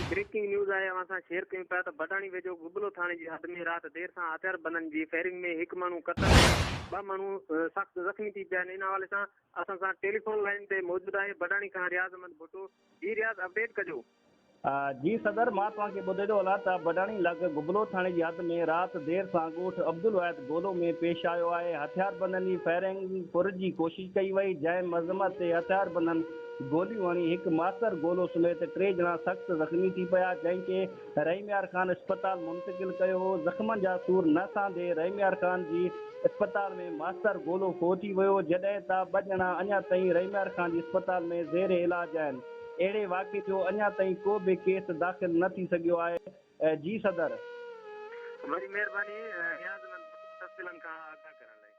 Breaking news آهي اوهان سان شيئر ڪيون پيا ته بڊاڻي ويجهو گبلو ٿاڻي جي حد ۾ رات دير سان هٿياربندن جي فائرنگ ۾ هڪ ماڻهو قتل ۽ ٻه ماڻهو سخت زخمي ٿي پيا آهن ان حوالي سان اسان سان ٽيليفون لائين تي موجود آهي بڊاڻي کان رياض احمد ڀٽو جي رياض اپڊيٽ ڪجو. جي صدر مان توهان کي ٻڌائي ٿو هلان ته بڊاڻي لڳ گبلو ٿاڻي جي حد ۾ رات دير سان ڳوٺ عبدالواحد گولو ۾ پيش آيو آهي هٿياربندن جي فائرنگ ڦر جي ڪوشش ڪئي وئي جنهن مذمت تي هٿياربندن گوليون هڻي هڪ ماستر گولو سميت ٽي ڄڻا سخت زخمي ٿي پيا جنهن کي رحيم يار خان اسپتال منتقل ڪيو ويو زخمن جا سور نه سهندي رحيم يار خان جي اسپتال ۾ ماستر گولو فوت ٿي ويو جڏهن ته ٻه ڄڻا اڃا تائين رحيم يار خان جي اسپتال ۾ زير علاج آهن اهڙي واقعي جو اڃا تائين ڪو به ڪيس داخل نه ٿي سگهيو آهي جي صدر. وڏي مهرباني رياض احمد ڀٽو تفصيلن کان آگاهه ڪرڻ لاء.